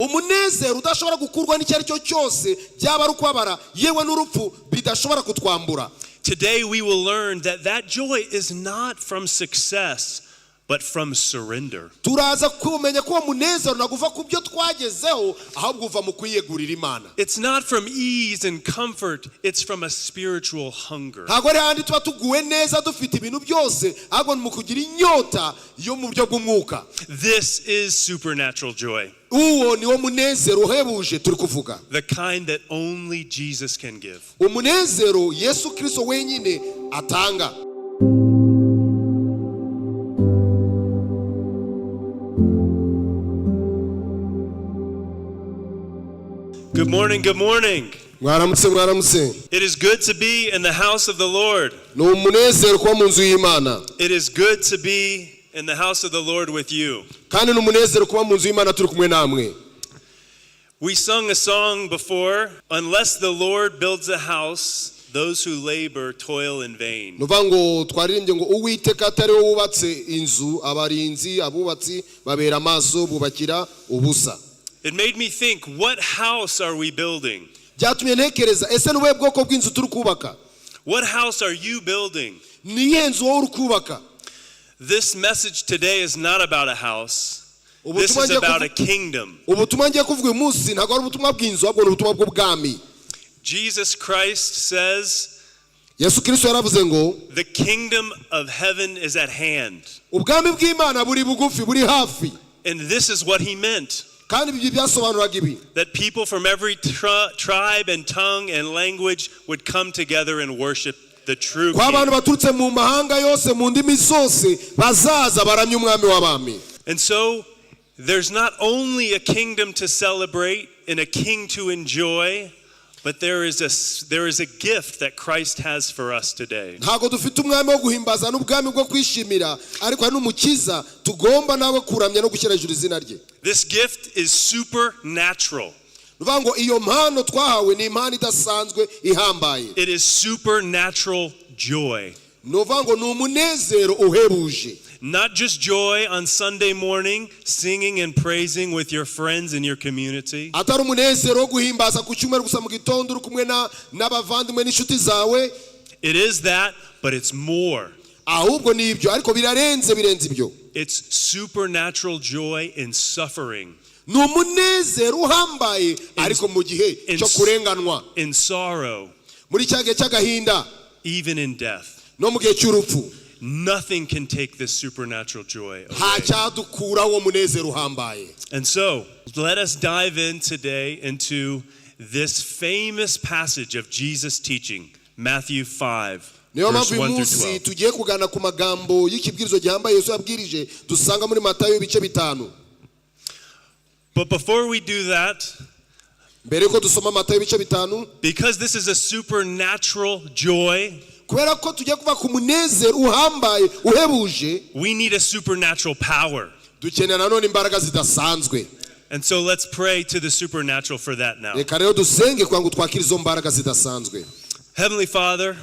Umunezero udashobora gukurwa n'icyo ari cyo cyose, byaba ari ukubabara, yewe n'urupfu bidashobora kutwambura. Today we will learn that that joy is not from success, but from surrender. Turaza kumenya ko uwo munezero ntabwo uva ku byo twagezeho, ahubwo uva mu kwiyegurira Imana. It's not from ease and comfort, it's from a spiritual hunger. Ntabwo ari handi tuba tuguwe neza, dufite ibintu byose, ahubwo ni mu kugira inyota yo mu buryo bw'umwuka. This is supernatural joy, Uwo ni wo munezero uhebuje turi kuvuga, the kind that only Jesus can give. Umunezero Yesu Kirisito wenyine atanga. Good morning, good morning. Mwaramutse, mwaramutse. It is good to be in the house of the Lord. Ni umunezero kuba mu nzu y'Imana. It is good to be in the house of the Lord with you. Kandi ni umunezero kuba mu nzu y'Imana turi kumwe namwe. We sung a song before: "Unless the Lord builds a house, those who labor toil in vain." Ni ukuvuga ngo twaririmbye ngo Uwiteka atari we wubatse inzu, abarinzi, abubatsi babera amaso, bubakira ubusa. It made me think, what house are we building? Byatumye ntekereza, ese ni ubuhe bwoko bw'inzu turi kubaka? What house are you building? Ni iyihe nzu wowe uri kubaka? This message today is not about a house. This Ubutumwa is ngiye about a kuvu- kingdom. Ubutumwa ngiye kuvuga uyu munsi ntabwo ari ubutumwa bw'inzu, ahubwo ni ubutumwa bw'ubwami. Jesus Christ says, Yesu Kirisito yaravuze ngo "The kingdom of heaven is at hand." ubwami bw'Imana buri bugufi, buri hafi. And this is what he meant, Kandi ibyo byasobanuraga ibi, that people from every tribe and tongue and language would come together and worship the true ko abantu king. Baturutse mu mahanga yose, mu ndimi zose, bazaza baramya Umwami w'abami. And so there's not only a kingdom to celebrate and a king to enjoy, but there is a gift that Christ has for us today. Ntabwo dufite umwami wo guhimbaza n'ubwami bwo kwishimira, ariko hari n'Umukiza tugomba nawe kuramya no gushyira hejuru izina rye. This gift is supernatural. Ni ukuvuga ngo iyo mpano twahawe ni impano idasanzwe, ihambaye. It is supernatural joy. Ni ukuvuga ngo ni umunezero uhebuje. Not just joy on Sunday morning, singing and praising with your friends in your community. Atari umunezero wo guhimbaza ku cyumweru gusa mu gitondo uri kumwe n'abavandimwe n'inshuti zawe. It is that, but it's more. Ahubwo ni ibyo, ariko birarenze, birenze ibyo. It's supernatural joy in suffering, Ni umunezero uhambaye, ariko mu gihe cyo kurenganwa, in sorrow, muri cya gihe cy'agahinda, even in death. No mu gihe cy'urupfu. Nothing can take this supernatural joy Nta away. cyadukuraho uwo munezero uhambaye. And so, let us dive in today into this famous passage of Jesus' teaching, Matthew 5, Niyo verse mpamvu uyu 1 through munsi 12. Tugiye kugana ku magambo y'ikibwirizo gihambaye Yesu yabwirije, dusanga muri Matayo ibice 5. But before we do that, Mbere yuko dusoma Matayo ibice 5, because this is a supernatural joy, kubera ko tugiye kuva ku munezero uhambaye, uhebuje, we need a supernatural power. Dukeneye nanone imbaraga zidasanzwe. And so let's pray to the supernatural for that now. Reka rero dusenge kugira ngo twakire izo mbaraga zidasanzwe. Heavenly Father,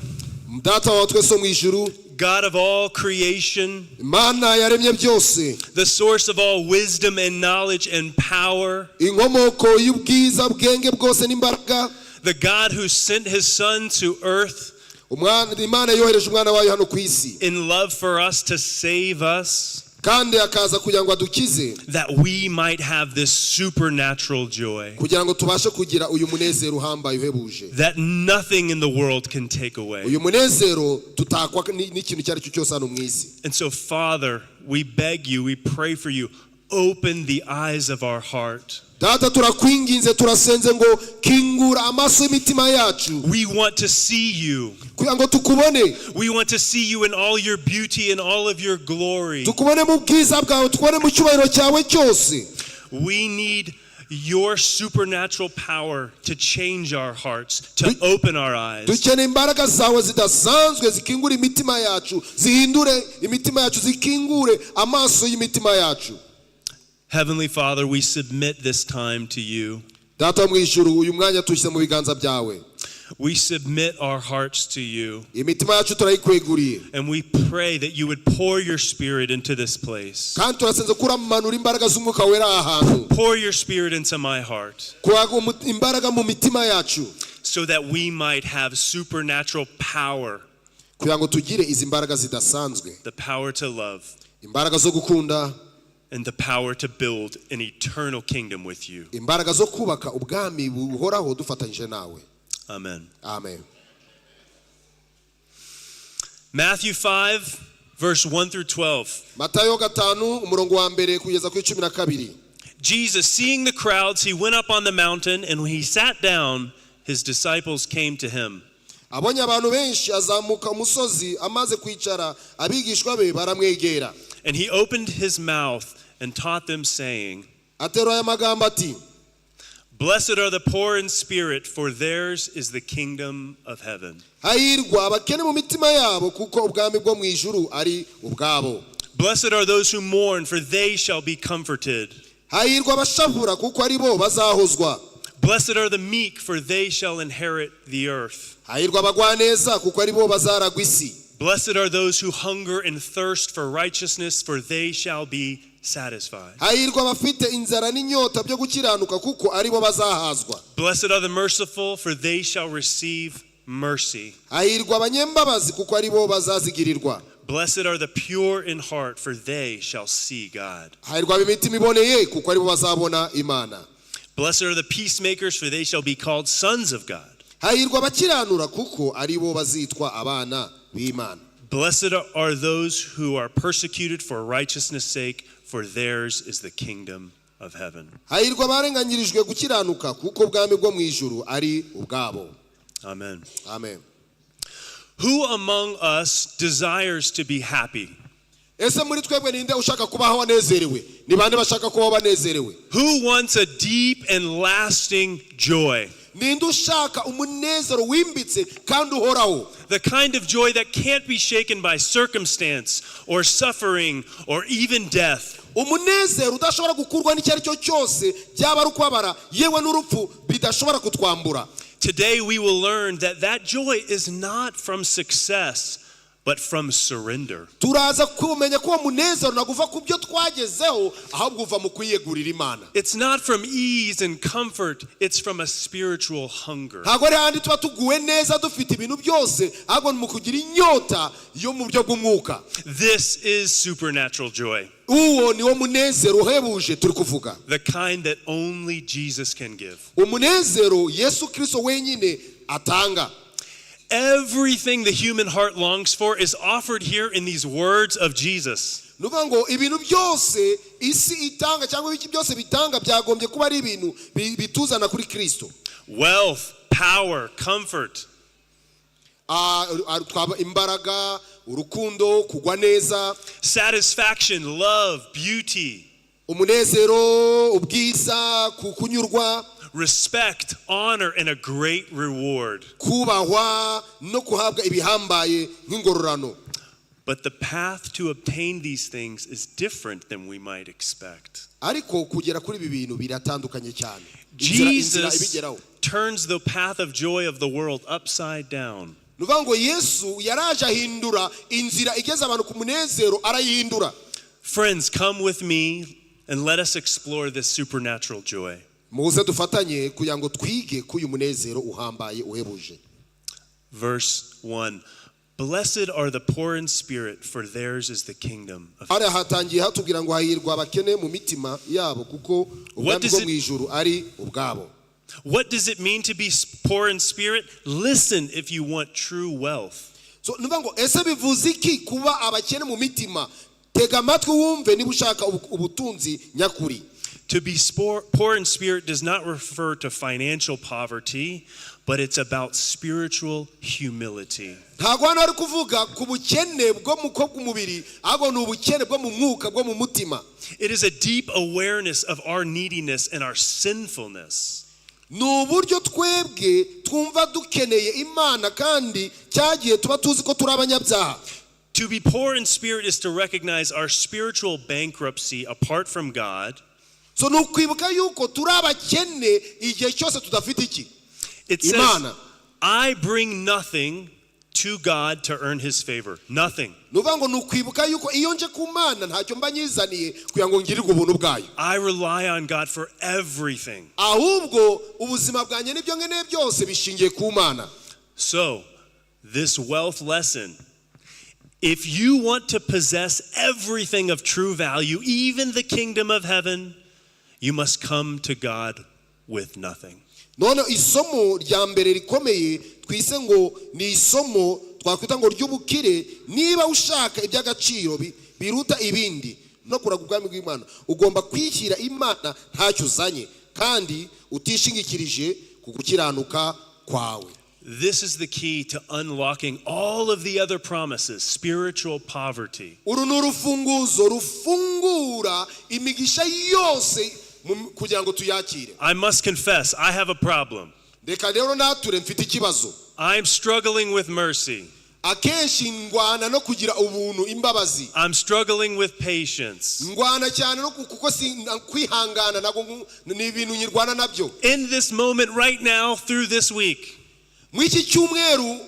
Data wa twese wo mu ijuru, God of all creation, Imana yaremye byose, the source of all wisdom and knowledge and power, inkomoko y'ubwiza, bwenge bwose n'imbaraga, the God who sent his Son to earth Imana yohereje umwana wayo hano ku isi in love for us to save us, kandi akaza kugira ngo adukize, that we might have this supernatural joy kugira ngo tubashe kugira uyu munezero uhambaye, uhebuje, that nothing in the world can take away. Uyu munezero tutakwa n'ikintu icyo ari cyo cyose hano mu isi. And so, Father, we beg you, we pray for you, open the eyes of our heart. Data, turakwinginze, turasenze ngo kingura amaso y'imitima yacu. We want to see you. Kugira ngo tukubone. We want to see you in all your beauty and all of your glory. Tukubone mu bwiza bwawe, tukubone mu cyubahiro cyawe cyose. We need your supernatural power to change our hearts, to open our eyes. Dukeneye imbaraga zawe zidasanzwe zikingura imitima yacu, zihindure imitima yacu, zikingure amaso y'imitima yacu. Heavenly Father, we submit this time to you. Data wo mu ijuru, uyu mwanya tuwushyize mu biganza byawe. We submit our hearts to you Imitima yacu turayikweguriye. And we pray that you would pour your spirit into this place. Kandi turasenze ko uramanura imbaraga z'umwuka wera aha hantu. Pour your spirit into my heart Kwaga imbaraga mu mitima yacu so that we might have supernatural power, kugira ngo tugire izi mbaraga zidasanzwe, the power to love imbaraga zo gukunda and the power to build an eternal kingdom with you. Imbaraga zo kubaka ubwami buhoraho dufatanyije nawe. Amen. Amen. Matthew 5, verse 1 through 12. Matayo 5 umurongo wa mbere kugeza kuri 12. Jesus, seeing the crowds, he went up on the mountain, and when he sat down, his disciples came to him. Abonye abantu benshi azamuka umusozi amaze kwicara abigishwa be baramwegera. And he opened his mouth and taught them, saying, Aterura aya magambo ati, "Blessed are the poor in spirit, for theirs is the kingdom of heaven." Hahirwa abakene mu mitima yabo kuko ubwami bwo mu ijuru ari ubwabo. "Blessed are those who mourn, for they shall be comforted." Hahirwa abashavura kuko ari bo bazahozwa. "Blessed are the meek, for they shall inherit the earth." Hahirwa abagwaneza kuko ari bo bazaragwa isi. "Blessed are those who hunger and thirst for righteousness, for they shall be satisfied." Hahirwa abafite inzara n'inyota byo gukiranuka kuko ari bo bazahazwa. "Blessed are the merciful, for they shall receive mercy." Hahirwa abanyembabazi kuko ari bo bazazigirirwa. "Blessed are the pure in heart, for they shall see God." Hahirwa ab'imitima iboneye kuko ari bo bazabona Imana. "Blessed are the peacemakers, for they shall be called sons of God." Hahirwa abakiranura kuko ari bo bazitwa abana b'Imana. "Blessed are those who are persecuted for righteousness' sake, for theirs is the kingdom of heaven." Hahirwa abarenganyirijwe gukiranuka kuko ubwami bwo mu ijuru ari ubwabo. Amen. Amen. Who among us desires to be happy? Ese muri twebwe ninde ushaka kubaho anezerewe? Ni bande bashaka kubaho banezerewe? Who wants a deep and lasting joy? Ninde ushaka umunezero wimbitse kandi uhoraho? The kind of joy that can't be shaken by circumstance or suffering or even death. Umunezero udashobora gukurwa n'icyo ari cyo cyose byaba ari ukubabara yewe n'urupfu bidashobora kutwambura. Today we will learn that that joy is not from success, but from surrender. Turaza kumenya ko uwo munezero ntabwo uva ku byo twagezeho ahubwo uva mu kwiyegurira Imana. It's not from ease and comfort, it's from a spiritual hunger. Ntabwo ari handi tuba tuguwe neza dufite ibintu byose ahubwo ni mu kugira inyota yo mu buryo bw'umwuka. This is supernatural joy, Uwo ni wo munezero uhebuje turi kuvuga, the kind that only Jesus can give. Umunezero Yesu Kirisito wenyine atanga. Everything the human heart longs for is offered here in these words of Jesus. Ni ukuvuga ngo ibintu byose isi itanga cyangwa ibiki byose bitanga byagombye kuba ari ibintu bituzana kuri Kirisito. Wealth, power, comfort, Ah, twaba imbaraga, urukundo, kugwa neza, satisfaction, love, beauty, umunezero, ubwiza, kunyurwa, respect, honor, and a great reward. Kubahwa no kuhabwa ibihambaye nk'ingororano. But the path to obtain these things is different than we might expect. Ariko kugera kuri ibi bintu biratandukanye cyane. Inzira Jesus ibigeraho. Turns the path of joy of the world upside down. Ni ukuvuga ngo Yesu yaraje ahindura inzira igeza abantu ku munezero arayihindura. Friends, come with me and let us explore this supernatural joy. Muze dufatanye kugira ngo twige ko uyu munezero uhambaye uhebuje. Verse 1: "Blessed are the poor in spirit, for theirs is the kingdom of Hariya hatangiye hatubwira ngo hahirwa abakene mu mitima yabo kuko ubwami does bwo it- mu ijuru ari ubwabo. What does it mean to be poor in spirit? Listen if you want true wealth. So ni ukuvuga ngo ese bivuze iki kuba abakene mu mitima? Tega amatwi wumve niba ushaka ubutunzi nyakuri. To be poor in spirit does not refer to financial poverty, but it's about spiritual humility. Ntabwo hano ari kuvuga ku bukene bwo mu bw'umubiri ahubwo ni ubukene bwo mu mwuka bwo mu mutima. It is a deep awareness of our neediness and our sinfulness. Ni uburyo twebwe twumva dukeneye Imana kandi cyagiye tuba tuzi ko turi abanyabyaha. To be poor in spirit is to recognize our spiritual bankruptcy apart from God. So ni ukwibuka yuko turi abakene igihe cyose tudafite iki? It says, Imana. I bring nothing to God to earn his favor. Nothing. Ni ukuvuga ngo ni ukwibuka yuko iyo nje ku Mana ntacyo mba nyizaniye kugira ngo ngirirwe ubuntu bwayo. I rely on God for everything. Ahubwo ubuzima bwanjye n'ibyo nkeneye byose bishingiye ku Mana. So, this wealth lesson: if you want to possess everything of true value, even the kingdom of heaven, you must come to God with nothing. None isomo rya mbere rikomeye twise ngo ni isomo twakwita ngo ry'ubukire, niba ushaka iby'agaciro biruta ibindi no kuraga ubwami bw'Imana, ugomba kwishyira Imana ntacyo uzanye kandi utishingikirije ku gukiranuka kwawe. This is the key to unlocking all of the other promises: spiritual poverty. Uru ni urufunguzo rufungura imigisha yose kugira ngo tuyakire. I must confess, I have a problem. Reka rero nature mfite ikibazo. I'm struggling with mercy. Akenshi ndwana no kugira ubuntu, imbabazi. I'm struggling with patience. Ndwana cyane no kuko si kwihangana ntabwo ni ibintu nyirwana nabyo. In this moment, right now, through this week, Mu iki cyumweru,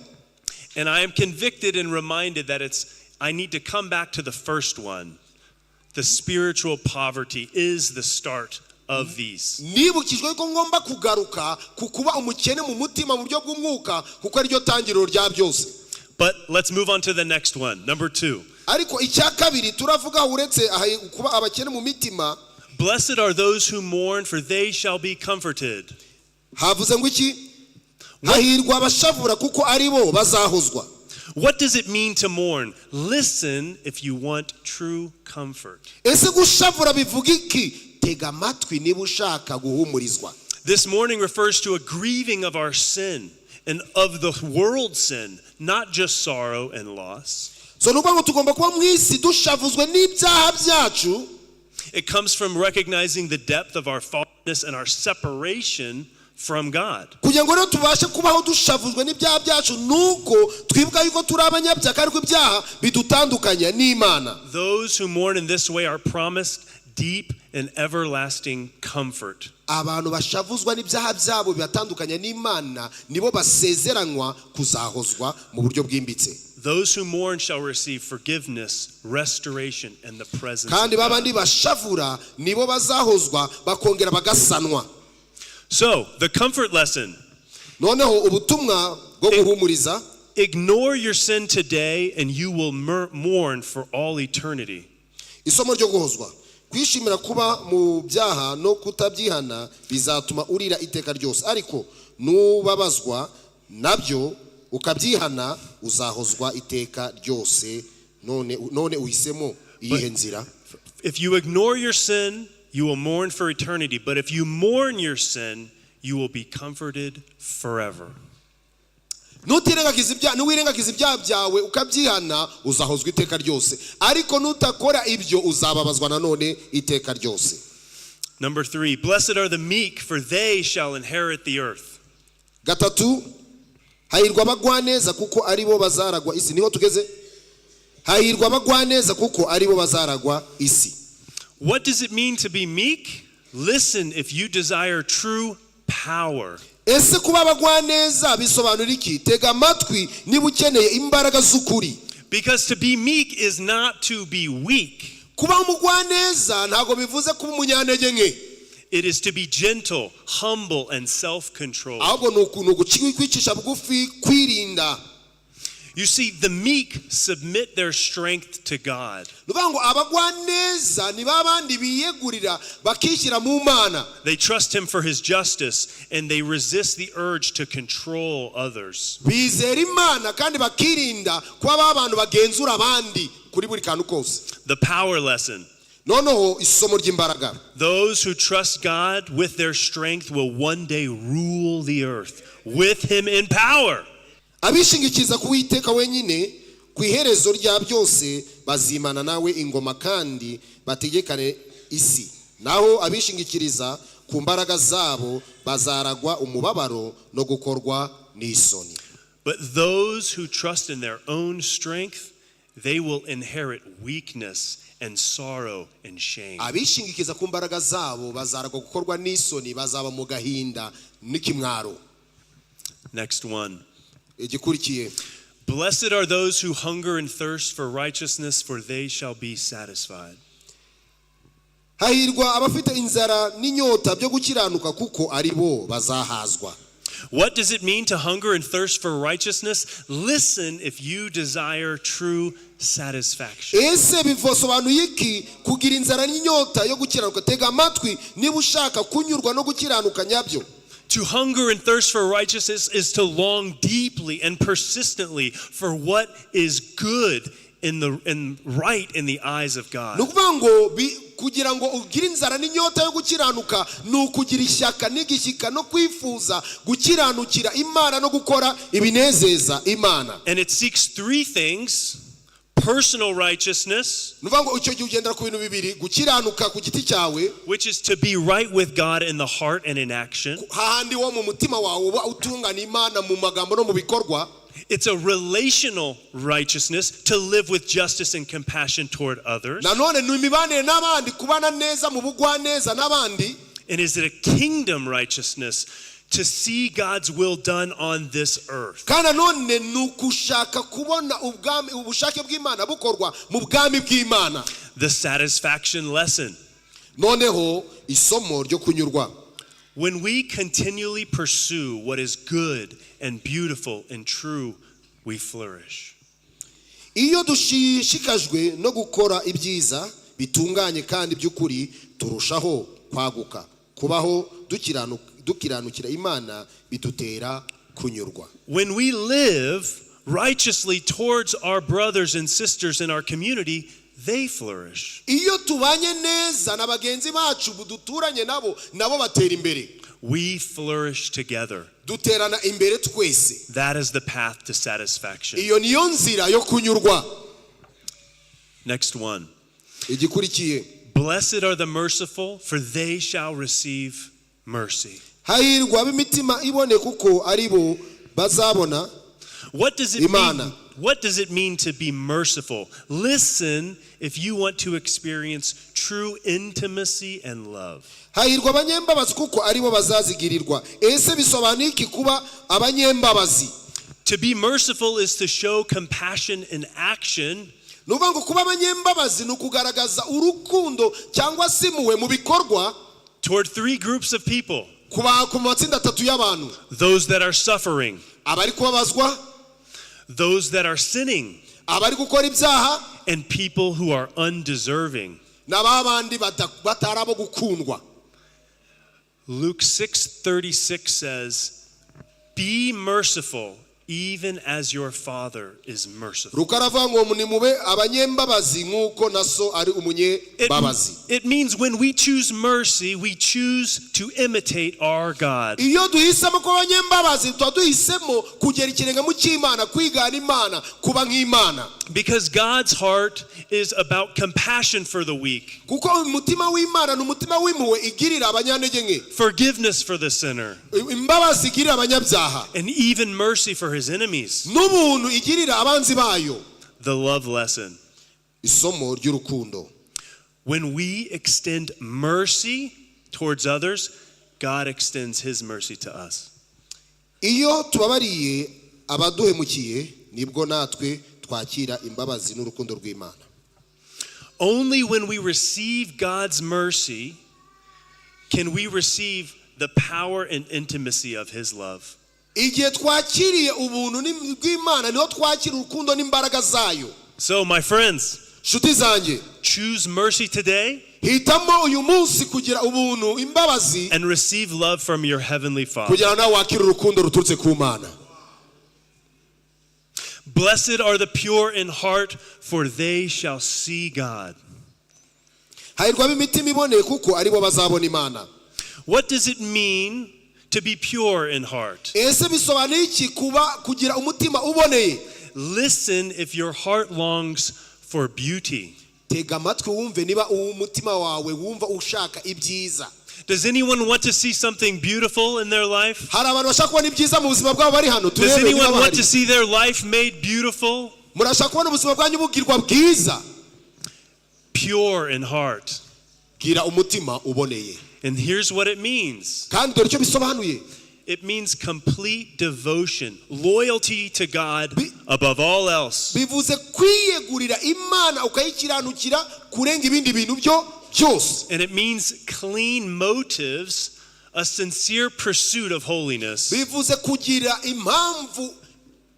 and I am convicted and reminded that it's I need to come back to the first one. The spiritual poverty is the start of these. Nibukijwe ko ngomba kugaruka ku kuba umukene mu mutima mu buryo bw'umwuka kuko ariryo tangiriro rya byose. But let's move on to the next one. Number 2. Ariko icya kabiri turavuga uretse aha kuba abakene mu mitima. Blessed are those who mourn, for they shall be comforted. Havuze ngo iki? Hahirwa abashavura kuko ari bo bazahozwa. What does it mean to mourn? Listen if you want true comfort. Ese gushavura bivuga iki? Tega amatwi niba ushaka guhumurizwa. This mourning refers to a grieving of our sin and of the world's sin, not just sorrow and loss. So ni ukuvuga ngo tugomba kuba mu isi dushavuzwe n'ibyaha byacu. It comes from recognizing the depth of our fallenness and our separation from God. Kugira ngo rero tubashe kubaho dushavuzwe n'ibyaha byacu nuko twibuka yuko turi abanyabyaha kandi ko ibyaha bidutandukanya n'Imana. Those who mourn in this way are promised deep and everlasting comfort. Abantu bashavuzwa n'ibyaha byabo bibatandukanya n'Imana nibo basezeranywa kuzahozwa mu buryo bwimbitse. Those who mourn shall receive forgiveness, restoration, and the presence Kandi of God. Babandi bashavura nibo bazahozwa bakongera bagasanwa. So, the comfort lesson: Noneho ubutumwa bwo guhumuriza. Ignore your sin today, and you will mourn for all eternity. Isomo ryo guhozwa: kwishimira kuba mu byaha no kutabyihana bizatuma urira iteka ryose, ariko nubabazwa nabyo ukabyihana uzahozwa iteka ryose. None uhisemo iyihe nzira? If you ignore your sin, you will mourn for eternity. But if you mourn your sin, you will be comforted forever. Nutirengagiza ibyaha, niwirengagiza ibyaha byawe ukabyihana uzahozwa iteka ryose, ariko nutakora ibyo uzababazwa nanone iteka ryose. Number 3, blessed are the meek, for they shall inherit the earth. Gatatu, hahirwa abagwaneza kuko aribo bazaragwa isi. Niho tugeze. Hahirwa abagwaneza kuko aribo bazaragwa isi. What does it mean to be meek? Listen if you desire true power. Ese kuba abagwaneza bisobanura iki? Tega amatwi niba ukeneye imbaraga z'ukuri. Because to be meek is not to be weak. Kuba umugwaneza ntabwo bivuze kuba umunyantege nke. It is to be gentle, humble, and self controlled. Ahubwo ni kwicisha bugufi, kwirinda. You see, the meek submit their strength to God. Ni ukuvuga ngo abagwaneza ni ba bandi biyegurira bakishyira mu Mana. They trust Him for His justice, and they resist the urge to control others. Bizera Imana kandi bakirinda kuba ba bantu bagenzura abandi kuri buri kantu kose. The power lesson: Noneho isomo ry'imbaraga. Those who trust God with their strength will one day rule the earth with Him in power. Abishingikiriza ku Uwiteka wenyine ku iherezo rya byose bazimana nawe ingoma kandi bategekane isi, naho abishingikiriza ku mbaraga zabo bazaragwa umubabaro no gukorwa n'isoni. But those who trust in their own strength, they will inherit weakness and sorrow and shame. Abishingikiriza ku mbaraga zabo bazaragwa gukorwa n'isoni, bazaba mu gahinda n'ikimwaro. Next one. Igikurikiye. Blessed are those who hunger and thirst for righteousness, for they shall be satisfied. Hahirwa abafite inzara n'inyota byo gukiranuka, kuko ari bo bazahazwa. What does it mean to hunger and thirst for righteousness? Listen if you desire true satisfaction. Ese bisobanuye iki kugira inzara n'inyota yo gukiranuka? Tega amatwi niba ushaka kunyurwa no gukiranuka nyabyo. To hunger and thirst for righteousness is to long deeply and persistently for what is good in the and right in the eyes of Ni God. ukuvuga ngo kugira ngo ugire inzara n'inyota yo gukiranuka ni ukugira ishyaka n'igishyika no kwifuza gukiranukira Imana no gukora ibinezeza Imana. And it seeks three things: personal righteousness, Ni ukuvuga ngo icyo gihe ugendera ku bintu bibiri: gukiranuka ku giti cyawe, which is to be right with God in the heart and in action. Hahandi wo mu mutima wawe uba utungana Imana mu magambo no mu bikorwa. It's a relational righteousness, to live with justice and compassion toward others. Nanone ni imibanire n'abandi, kubana neza mu bugwaneza n'abandi. And is it a kingdom righteousness, to see God's will done on this earth? Kandi nanone ni ukushaka kubona ubwami, ubushake bw'Imana bukorwa mu bwami bw'Imana. The satisfaction lesson. Noneho isomo ryo kunyurwa. When we continually pursue what is good and beautiful and true, we flourish. Iyo dushishikajwe no gukora ibyiza bitunganye kandi by'ukuri, turushaho kwaguka. Kubaho dukiranukira Imana bidutera kunyurwa. When we live righteously towards our brothers and sisters in our community, they flourish. Iyo tubanye neza na bagenzi bacu duturanye nabo, nabo batera imbere. We flourish together. Duterana imbere twese. That is the path to satisfaction. Iyo niyo nzira yo kunyurwa. Next one. Igikurikiye. Blessed are the merciful, for they shall receive mercy. Hahirwa ab'imitima iboneye, kuko ari bo bazabona What does it Imana. Mean? What does it mean to be merciful? Listen if you want to experience true intimacy and love. Hahirwa abanyembabazi, kuko ari bo bazazigirirwa. Ese bisobanuye iki kuba abanyembabazi? To be merciful is to show compassion in action Ni ukuvuga ngo kuba abanyembabazi ni ukugaragaza urukundo cyangwa se impuhwe mu bikorwa toward three groups of people: ku matsinda atatu y'abantu: those that are suffering, abari kubabazwa, those that are sinning, abari gukora ibyaha, and people who are undeserving. Na ba bandi batari abo gukundwa. Luke 6:36 says, "Be merciful even as your Father is merciful." Luka aravuga ngo nimube abanyembabazi nk'uko na so ari umunyembabazi. It means when we choose mercy, we choose to imitate our God. Iyo duhisemo kuba abanyembabazi, tuba duhisemo kugera ikirenge mu cy'Imana, kwigana Imana, kuba nk'Imana. Because God's heart is about compassion for the weak, Kuko umutima w'Imana ni umutima w'impuhwe igirira abanyantege nke, forgiveness for the sinner, imbabazi igirira abanyabyaha, and even mercy for his enemies. N'ubuntu igirira abanzi bayo. The love lesson. Isomo ry'urukundo. When we extend mercy towards others, God extends his mercy to us. Iyo tubabariye abaduhemukiye, nibwo natwe twakira imbabazi n'urukundo rw'Imana. Only when we receive God's mercy can we receive the power and intimacy of his love. Igihe twakiriye ubuntu bw'Imana, niho twakira urukundo n'imbaraga zayo. So, my friends, Nshuti zanjye, choose mercy today hitamo uyu munsi kugira ubuntu, imbabazi, and receive love from your heavenly Father. Kugira ngo nawe wakire urukundo ruturutse ku Mana. Blessed are the pure in heart, for they shall see God. Hahirwa ab'imitima iboneye, kuko aribo bazabona Imana. What does it mean to be pure in heart? Ese bisobanuye iki kuba kugira umutima uboneye? Listen if your heart longs for beauty. Tega amatwi wumve niba umutima wawe wumva ushaka ibyiza. Does anyone want to see something beautiful in their life? Hari abantu bashaka kubona ibyiza mu buzima bwabo bari hano? Does Turebe niba anyone want bahari. To see their life made beautiful? Murashaka kubona ubuzima bwanyu bugirwa bwiza? Pure in heart. Gira umutima uboneye. And here's what it means. Kandi dore icyo bisobanuye. It means complete devotion, loyalty to God above all else. Bivuze kwiyegurira Imana ukayikiranukira kurenga ibindi bintu byo byose. And it means clean motives, a sincere pursuit of holiness. Bivuze kugira impamvu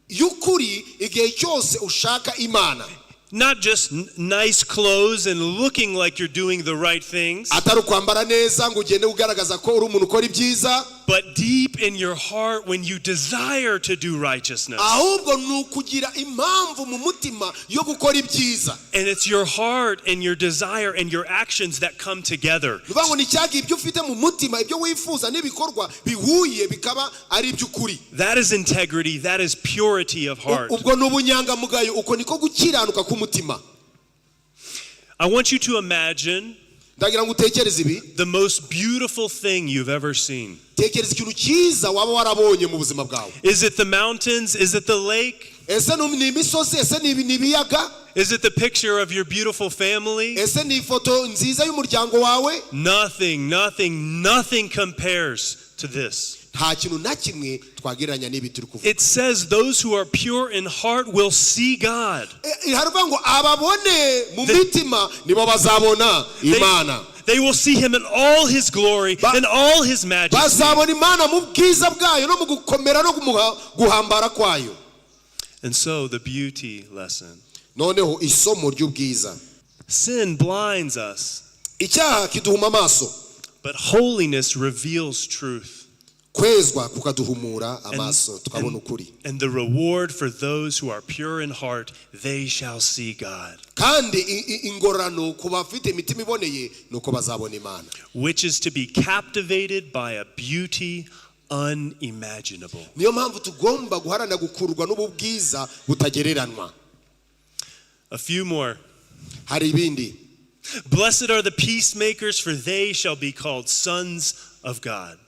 y'ukuri igihe cyose ushaka Imana. Not just nice clothes and looking like you're doing the right things, Atari ukwambara neza ngo ugende ugaragaza ko uri umuntu ukora ibyiza, but deep in your heart when you desire to do righteousness. Ahubwo ni ukugira impamvu mu mutima yo gukora ibyiza. And it's your heart and your desire and your actions that come together. Ni ukuvuga ngo ni cyagihe ibyo ufite mu mutima, ibyo wifuza n'ibikorwa bihuye bikaba ari iby'ukuri. That is integrity, that is purity of heart. Ubwo ni ubunyangamugayo, uko niko gukiranuka k'umutima. I want you to imagine Ndagira ngo utekereze ibi. the most beautiful thing you've ever seen. Tekereza ikintu cyiza waba warabonye mu buzima bwawe. Is it the mountains? Is it the lake? Ese ni imisozi? Ese ni ibiyaga? Is it the picture of your beautiful family? Ese ni ifoto nziza y'umuryango wawe? Nothing, nothing, nothing compares to this. Nta kintu na kimwe twagereranya n'ibi turi kuvuga. It says those who are pure in heart will see God. Haravuga ngo ababone mu mitima nibo bazabona Imana. They will see him in all his glory and all his majesty. Bazabona Imana mu bwiza bwayo no mu gukomera no guhambara kwayo. And so the beauty lesson. Noneho isomo ry'ubwiza. Sin blinds us, Icyaha kiduhuma amaso, but holiness reveals truth. Kwezwa kukaduhumura amaso tukabona ukuri. And the reward for those who are pure in heart, they shall see God, Kandi ingororano ku bafite imitima iboneye ni uko bazabona Imana, which is to be captivated by a beauty unimaginable. Niyo mpamvu tugomba guharanira gukururwa n'ubu bwiza butagereranwa. A few more. Hari ibindi. Blessed are the peacemakers, for they shall be called sons of God.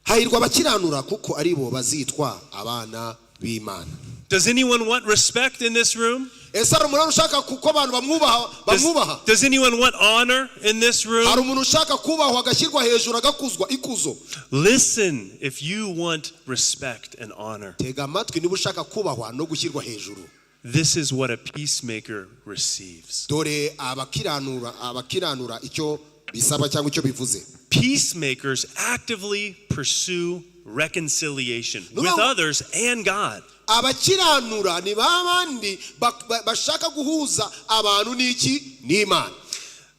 Hahirwa abakiranura kuko ari bo bazitwa abana b'Imana. Does anyone want respect in this room? Ese hari umuntu ushaka kuko abantu bamwubaha? Does, Bamwubaha? does anyone want honor in this Hari room? Umuntu ushaka kubahwa agashyirwa hejuru agakuzwa ikuzo? Listen if you want respect and honor. Tega amatwi niba ushaka kubahwa no gushyirwa hejuru. This is what a peacemaker receives. Dore abakiranura icyo bisaba cyangwa icyo bivuze. Peacemakers actively pursue reconciliation No, with no. others and God. Abakiranura ni ba bandi bashaka guhuza abantu n'iki? N'Imana.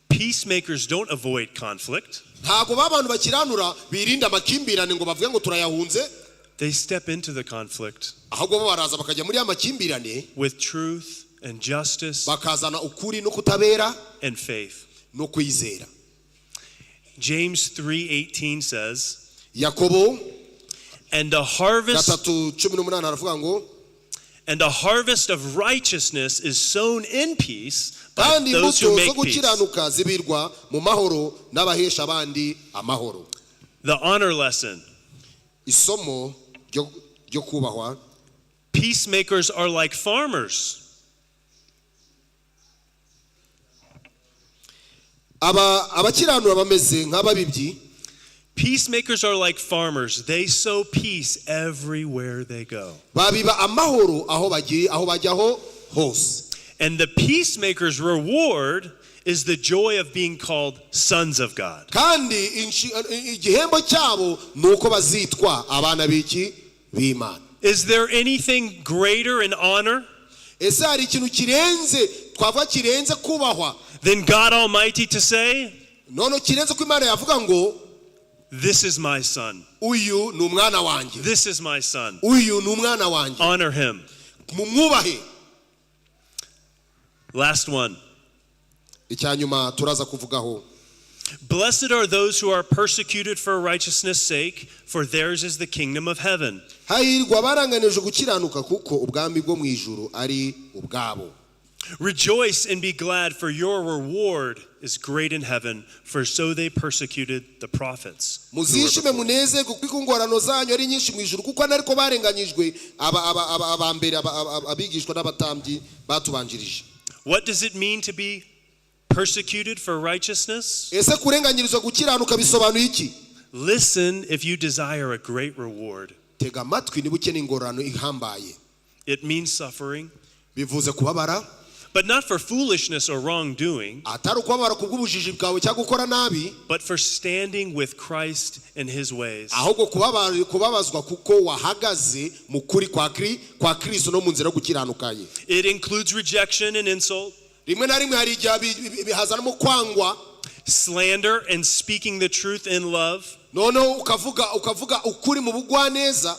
Peacemakers don't avoid conflict. Ntabwo ba bantu bakiranura birinda amakimbirane ngo bavuge ngo turayahunze. They step into the conflict Ahubwo bo baraza bakajya muri ya makimbirane with truth and justice bakazana ukuri no kutabera and faith. No kwizera. James 3:18 says, Yakobo "And a harvest 3:18 aravuga ngo and a harvest of righteousness is sown in peace by kandi those who imbuto zo make peace." gukiranuka zibirwa mu mahoro n'abahesha abandi amahoro. The honor lesson. Isomo ryo kubahwa. Peacemakers are like farmers. Abakiranura bameze nk'ababibyi. Peacemakers are like farmers. They sow peace everywhere they go. Babiba amahoro aho bagiye, aho bajyaho hose. And the peacemaker's reward is the joy of being called sons of God. Kandi igihembo cyabo ni uko bazitwa abana b'iki? B'Imana. Is there anything greater in honor Ese hari ikintu kirenze twavuga kirenze kubahwa than God Almighty to say, none kirenze ko Imana yavuga ngo "This is my son. Uyu ni umwana wanjye. This is my son. Uyu ni umwana wanjye. Honor him"? Mumwubahe. Last one. Icya nyuma turaza kuvugaho. Blessed are those who are persecuted for righteousness' sake, for theirs is the kingdom of heaven. Hahirwa abarenganije gukiranuka kuko ubwami bwo mu ijuru ari ubwabo. Rejoice and be glad, for your reward is great in heaven, for so they persecuted the prophets who were Muzishime before you. Munezerwe kuko ingororano zanyu ari nyinshi mu ijuru kuko ariko barenganyijwe aba mbere abigishwa n'abatambyi batubanjirije. What does it mean to be persecuted for righteousness? Ese kurenganyirizwa gukiranuka bisobanuye iki? Listen if you desire a great reward. Tega amatwi niba ukeneye ingororano ihambaye. It means suffering, Bivuze kubabara, but not for foolishness or wrongdoing, atari ukubabara ku bw'ubujiji bwawe cyangwa gukora nabi, but for standing with Christ in his ways. Ahubwo kubabazwa kuko wahagaze mu kuri kwa Kristo no mu nzira yo gukiranuka ye. It includes rejection and insult, Rimwe na rimwe hari igihe hazanamo kwangwa, slander, and speaking the truth in love. Noneho ukavuga ukuri mu bugwaneza.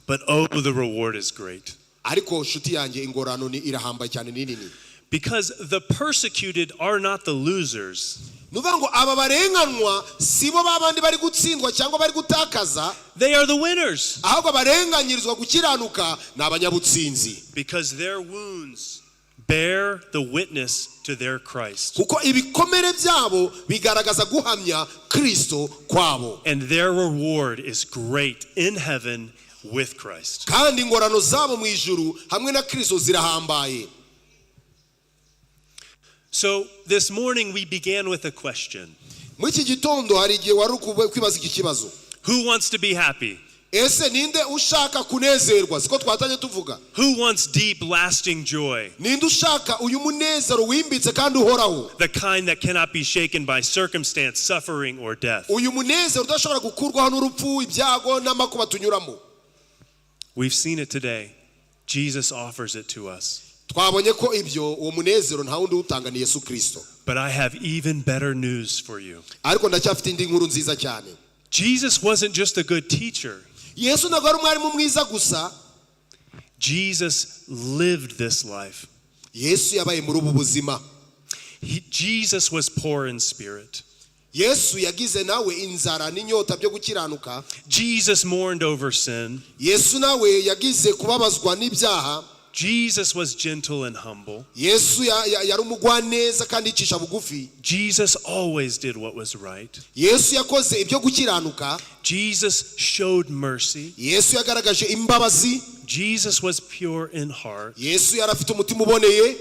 But oh, the reward is great. Ariko nshuti yanjye, ingororano ni irahambaye cyane, ni nini. Because the persecuted are not the losers, Ni ukuvuga ngo aba barenganwa si bo babandi bari gutsindwa cyangwa bari gutakaza, they are the winners. Ahubwo abarenganyirizwa gukiranuka ni abanyabutsinzi. Because their wounds bear the witness to their Christ. Kuko ibikomere byabo bigaragaza guhamya Kristo kwabo. And their reward is great in heaven with Christ. Kandi ingororano zabo mu ijuru hamwe na Kristo zirahambaye. So this morning we began with a question. Muri iki gitondo hari igihe wari uri kwibaza iki kibazo. Who wants to be happy? Ese ninde ushaka kunezerwa? Siko twatangiye tuvuga? Who wants deep, lasting joy? Ninde ushaka uyu munezero wimbitse kandi uhoraho? The kind that cannot be shaken by circumstance, suffering, or death. Uyu munezero udashobora gukurwaho n'urupfu, ibyago n'amakuba tunyuramo. We've seen it today. Jesus offers it to us. Twabonye ko ibyo uwo munezero nta wundi uwutanga, ni Yesu Kirisito. But I have even better news for you. Ariko ndacyafite indi nkuru nziza cyane. Jesus wasn't just a good teacher, Yesu ntabwo ari umwarimu mwiza gusa. Jesus lived this life. Yesu yabaye muri ubu buzima. Jesus was poor in spirit. Yesu yagize nawe inzara n'inyota byo gukiranuka. Jesus mourned over sin. Yesu nawe yagize kubabazwa n'ibyaha. Jesus was gentle and humble. Yesu yari umugwaneza kandi yicisha bugufi. Jesus always did what was right. Yesu yakoze ibyo gukiranuka. Jesus showed mercy. Yesu yagaragaje imbabazi. Jesus was pure in heart. Yesu yari afite umutima uboneye.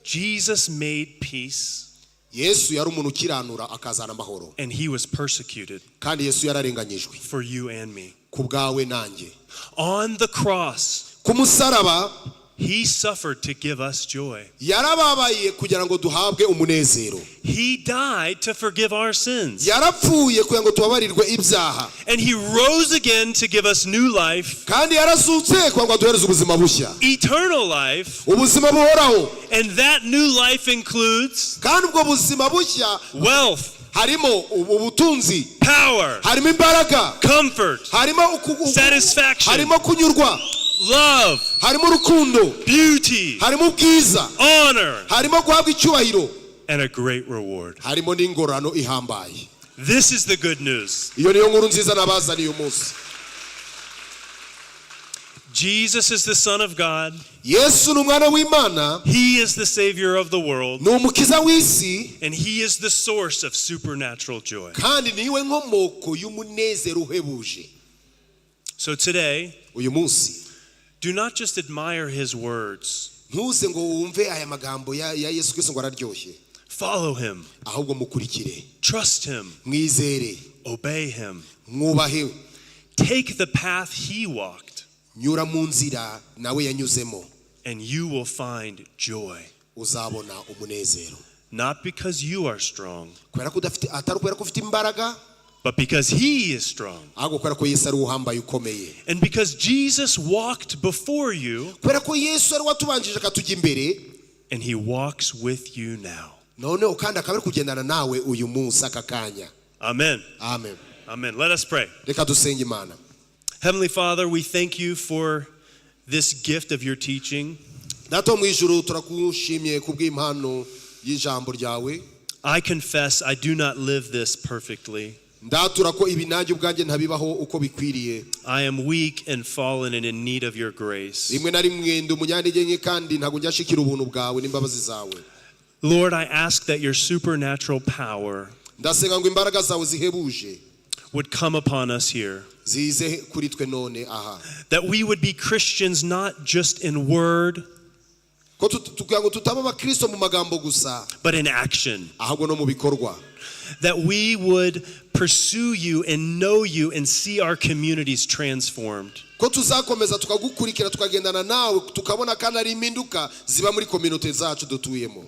Jesus made peace, Yesu yari umuntu ukiranura akazana amahoro, and he was persecuted kandi Yesu yararenganyijwe for you and me. Ku bwawe nanjye. On the cross, Ku musaraba, he suffered to give us joy. Yarababaye kugira ngo duhabwe umunezero. He died to forgive our sins. Yarapfuye kugira ngo tubabarirwe ibyaha. And he rose again to give us new life, Kandi yarazutse kugira ngo aduhereze ubuzima bushya, eternal life. Ubuzima buhoraho. And that new life includes Kandi ubwo buzima bushya wealth, harimo ubutunzi, power, harimo imbaraga, comfort, harimo satisfaction, harimo kunyurwa, love, harimo urukundo, beauty, harimo ubwiza, honor, harimo guhabwa icyubahiro, and a great reward. Harimo n'ingororano ihambaye. This is the good news. Iyo niyo nkuru nziza nabazaniye uyu munsi. Jesus is the Son of God. Yesu ni umwana w'Imana. He is the Savior of the world, Ni umukiza w'isi, and He is the source of supernatural joy. Kandi niwe nkomoko y'umunezero uhebuje. So today, Uyu munsi, do not just admire His words, ntuze ngo wumve aya magambo ya Yesu Kristo ngo araryoshye, follow Him, ahubwo mukurikire, trust Him, mwizere, obey Him. Mwubahe. Take the path He walked, Nyura mu nzira nawe yanyuzemo, and you will find joy. Uzabona umunezero. Not because you are strong, Kubera ko udafite, atari kubera ko ufite imbaraga, but because He is strong. Ahubwo kubera ko Yesu ari we uhambaye ukomeye. And because Jesus walked before you, Kubera ko Yesu ari we watubanjije akatujya imbere, and He walks with you now. Noneho kandi akaba ari kugendana nawe uyu munsi aka kanya. Amen. Amen. Amen. Let us pray. Reka dusenge Imana. Heavenly Father, we thank you for this gift of your teaching. Data wo mu ijuru, turakushimiye kubw'impano y'ijambo ryawe. I confess I do not live this perfectly. Ndatura ko ibi nanjye ubwanjye ntabibaho uko bikwiriye. I am weak and fallen and in need of your grace. Rimwe na rimwe ndi umunyantege nke kandi ntabwo njya nshikira ubuntu bwawe n'imbabazi zawe. Lord, I ask that your supernatural power Ndasenga ngo imbaraga zawe zihebuje would come upon us here, zize kuri twe none aha, that we would be Christians not just in word, ko kugira ngo tutaba abakristo mu magambo gusa, but in action, ahubwo no mu bikorwa, that we would pursue you and know you and see our communities transformed. Ko tuzakomeza tukagukurikira, tukagendana nawe, tukabona kandi ari impinduka ziba muri kominote zacu dutuyemo.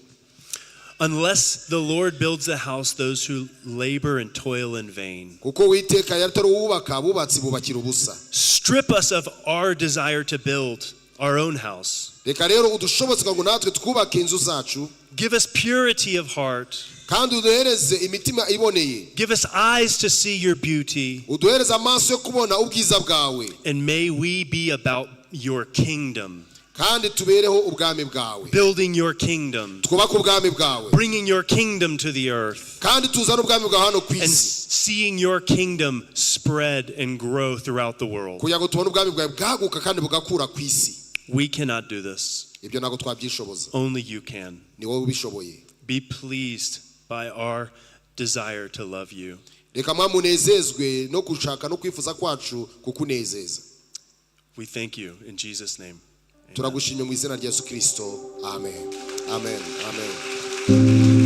Unless the Lord builds the house, those who labor and toil in vain. Kuko Uwiteka yari uwubaka, abubatsi bubakira ubusa. Strip us of our desire to build our own house. Reka rero udushobotse ngo natwe twubake inzu zacu. Give us purity of heart. Kandi uduhereze imitima iboneye. Give us eyes to see your beauty. Uduhereze amaso yo kubona ubwiza bwawe. And may we be about your kingdom, Kandi tubereho ubwami bwawe, building your kingdom, twubake ubwami bwawe, bringing your kingdom to the earth, kandi tuzane ubwami bwawe hano ku and isi, seeing your kingdom spread and grow throughout the world. Kugira ngo tubone ubwami bwawe bwaguka kandi bugakura ku isi. We cannot do this. Ibyo ntabwo twabyishoboza. Only you can. Ni wowe ubishoboye. Be pleased by our desire to love you. Reka mwamunezezwe no gushaka no kwifuza kwacu kukunezeza. We thank you in Jesus' name. Amen. Turagushimye mu izina rya Yesu Kirisito. Amen, amen, amen.